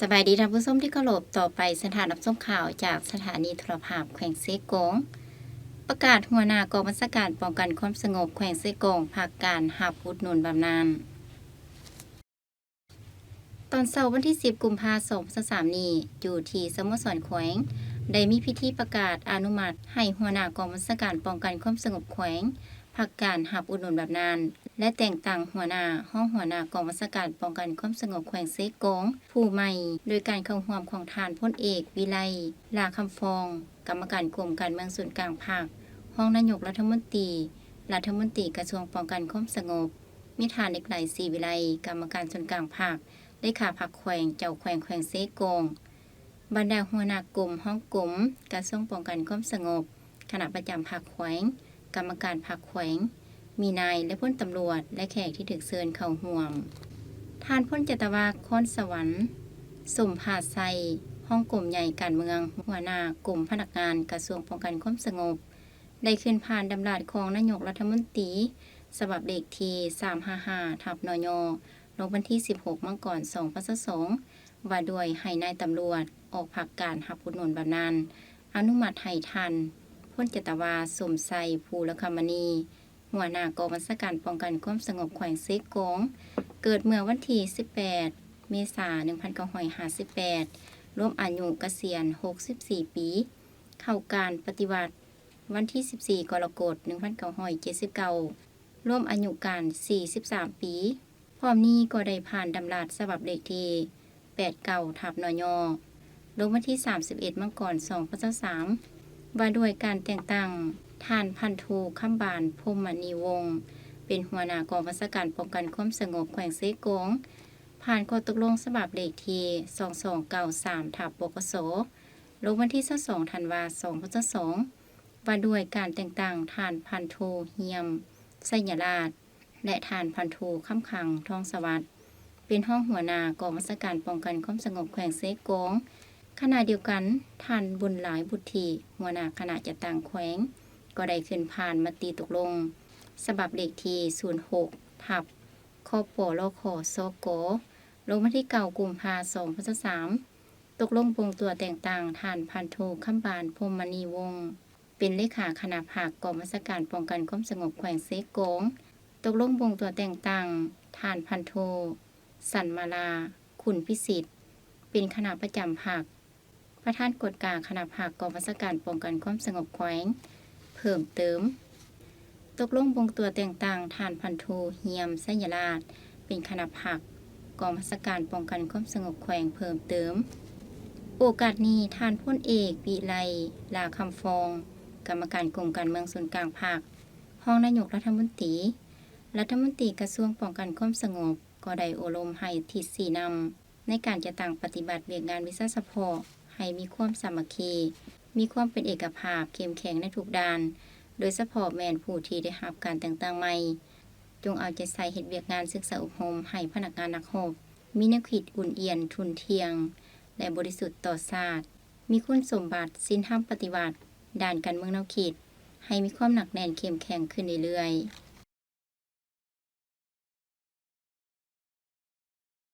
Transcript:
ສະບາຍດີທ່ານຜູ້ຊົມທີ່ເຄົາລົບ, ຕໍ່ໄປເຊີນທ່ານຮັບຊົມຂ່າວຈາກສະຖານີໂທລະພາບແຂວງເຊກອງ. ປະກາດ ຫົວໜ້າກອງບັນຊາການປ້ອງກັນຄວາມສະຫງົບແຂວງເຊກອງພັກການຮັບອຸດໜູນບຳນານ. ຕອນເຊົ້າວັນທີສິບ ກຸມພາ ສອງພັນຊາວສາມນີ້, ຢູ່ທີ່ສະໂມສອນແຂວງ ໄດ້ມີພິທີປະກາດອະນຸມັດໃຫ້ຫົວໜ້າກອງບັນຊາການປ້ອງກັນຄວາມສະຫງົບແຂວງ ພັກການຮັບອຸດໜູນບຳນານ ແລະ ແຕ່ງຕັ້ງຫົວໜ້າ, ຮອງຫົວໜ້າກອງບັນຊາການປ້ອງກັນຄວາມສະຫງົບແຂວງເຊກອງຜູ້ໃໝ່ ໂດຍການເຂົ້າຮ່ວມຂອງທ່ານ ພົນເອກ ວິໄລ ຫຼ້າຄຳຟອງ ກຳມະການກົມການເມືອງສູນກາງພັກ, ຮອງນາຍົກລັດຖະມົນຕີ, ລັດຖະມົນຕີກະຊວງປ້ອງກັນຄວາມສະຫງົບ, ມີທ່ານ ເລັກໄຫຼ ສີວິໄລ ກຳມະການສູນກາງພັກ, ເລຂາພັກແຂວງ, ເຈົ້າແຂວງແຂວງເຊກອງ, ບັນດາຫົວໜ້າກົມ, ຮອງກົມ, ກະຊວງປ້ອງກັນຄວາມສະຫງົບ, ຄະນະປະຈຳພັກແຂວງ, ກຳມະການພັກແຂວງ, ມີນາຍ ແລະ ພົນຕຳຫຼວດ ແລະ ແຂກທີ່ຖືກເຊີນເຂົ້າຮ່ວມ. ທ່ານ ພົນຈັດຕະວາ ຄອນສະຫວັນ ສົມພາໄຊ ຮອງກົມໃຫຍ່ການເມືອງ, ຫົວໜ້າກົມພະນັກງານກະຊວງປ້ອງກັນຄວາມສະຫງົບ ໄດ້ຂຶ້ນຜ່ານດຳລັດຂອງນາຍົກລັດຖະມົນຕີ ສະບັບເລກທີສາມຫ້າຫ້າ ທັບ ນຍ ລົງວັນທີສິບຫົກ ມັງກອນ ສອງພັນຊາວສອງ ວ່າດ້ວຍໃຫ້ນາຍຕຳຫຼວດອອກພັກການຮັບອຸດໜູນບຳນານ ອະນຸມັດໃຫ້ທ່ານ ພົນຈັດຕະວາ ສົມໄຊ ພູລະຄຳມະນີ ຫົວໜ້າກອງບັນຊາການປ້ອງກັນຄວາມສະຫງົບແຂວງເຊກອງ ເກີດເມື່ອວັນທີສິບແປດ ເມສາ ໜຶ່ງພັນເກົ້າຮ້ອຍຫ້າສິບແປດ ລວມອາຍຸກະສຽນຫົກສິບສີ່ປີ, ເຂົ້າການປະຕິວັດ ວັນທີສິບສີ່ ກໍລະກົດ ໜຶ່ງພັນເກົ້າຮ້ອຍເຈັດສິບເກົ້າ ລວມອາຍຸການສີ່ສິບສາມປີ. ພ້ອມນີ້ກໍໄດ້ຜ່ານດຳລັດສະບັບເລກທີແປດເກົ້າ ທັບ ນຍ ລົງວັນທີສາມສິບເອັດ ມັງກອນ ສອງພັນຊາວສາມ ວ່າດ້ວຍການແຕ່ງຕັ້ງທ່ານ ພັນໂທ ຄຳບານ ພົມມະນີວົງ ເປັນຫົວໜ້າກອງບັນຊາການປ້ອງກັນຄວາມສະຫງົບແຂວງເຊກອງ, ຜ່ານຂໍ້ຕົກລົງສະບັບເລກທີສອງສອງເກົ້າສາມ ທັບ ປກສ ລົງວັນທີຊາວສອງ ທັນວາ ສອງພັນຊາວສອງ ວ່າດ້ວຍການແຕ່ງຕັ້ງທ່ານ ພັນໂທ ຮຽມ ໄຊຍະລາດ ແລະ ທ່ານ ພັນໂທ ຄຳຂັງ ທອງສະຫວັດ ເປັນຮອງຫົວໜ້າກອງບັນຊາການປ້ອງກັນຄວາມສະຫງົບແຂວງເຊກອງ. ຂະນະດຽວກັນ, ທ່ານ ບຸນຫຼາຍ ບຸດທິ ຫົວໜ້າຄະນະຈັດຕັ້ງແຂວງ ກໍໄດ້ຂຶ້ນຜ່ານມະຕິຕົກລົງ ສະບັບເລກທີສູນຫົກ ທັບ ຄປລຂ ສກ ລົງວັນທີເກົ້າ ກຸມພາ ສອງພັນຊາວສາມ ຕົກລົງບົ່ງຕົວແຕ່ງຕັ້ງທ່ານ ພັນໂທ ຄຳບານ ພົມມະນີວົງ ເປັນເລຂາຄະນະພັກກອງບັນຊາການປ້ອງກັນຄວາມສະຫງົບແຂວງເຊກອງ, ຕົກລົງບົ່ງຕົວແຕ່ງຕັ້ງທ່ານ ພັນໂທ ສັນມາລາ ຂຸນພິສິດ ເປັນຄະນະປະຈຳພັກ, ປະທານກວດກາຄະນະພັກກອງບັນຊາການປ້ອງກັນຄວາມສະຫງົບແຂວງ ເພີ່ມເຕີມ. ຕົກລົງບົ່ງຕົວແຕ່ງຕັ້ງທ່ານ ພັນໂທ ຮຽມ ໄຊຍະລາດ ເປັນຄະນະພັກກອງບັນຊາການປ້ອງກັນຄວາມສະຫງົບແຂວງເພີ່ມເຕີມ. ໂອກາດນີ້, ທ່ານ ພົນເອກ ວິໄລ ຫຼ້າຄຳຟອງ ກຳມະການກົມການເມືອງສູນກາງພັກ, ຮອງນາຍົກລັດຖະມົນຕີ, ລັດຖະມົນຕີກະຊວງປ້ອງກັນຄວາມສະຫງົບ ກໍໄດ້ໂອ້ລົມໃຫ້ທິດຊີ້ນຳ ໃນການຈັດຕັ້ງປະຕິບັດວຽກງານວິຊາສະເພາະໃຫ້ມີຄວາມສາມັກຄີ, ມີຄວາມເປັນເອກະພາບ, ເຂັ້ມແຂງໃນທຸກດ້ານ, ໂດຍສະເພາະແມ່ນຜູ້ທີ່ໄດ້ຮັບການແຕ່ງຕັ້ງໃໝ່, ຈົ່ງເອົາໃຈໃສ່ເຮັດວຽກງານສຶກສາອົບຮົມໃຫ້ພະນັກງານນັກຮົບ ມີແນວຄິດອຸ່ນອຽນ, ທຸ່ນທ່ຽງ ແລະ ບໍລິສຸດຕໍ່ຊາດ, ມີຄຸນສົມບັດ, ສິນທຳປະຕິວັດ, ດ້ານການເມືອງແນວຄິດ ໃຫ້ມີຄວາມໜັກແໜ້ນເຂັ້ມແຂງຂຶ້ນເລື້ອຍໆ.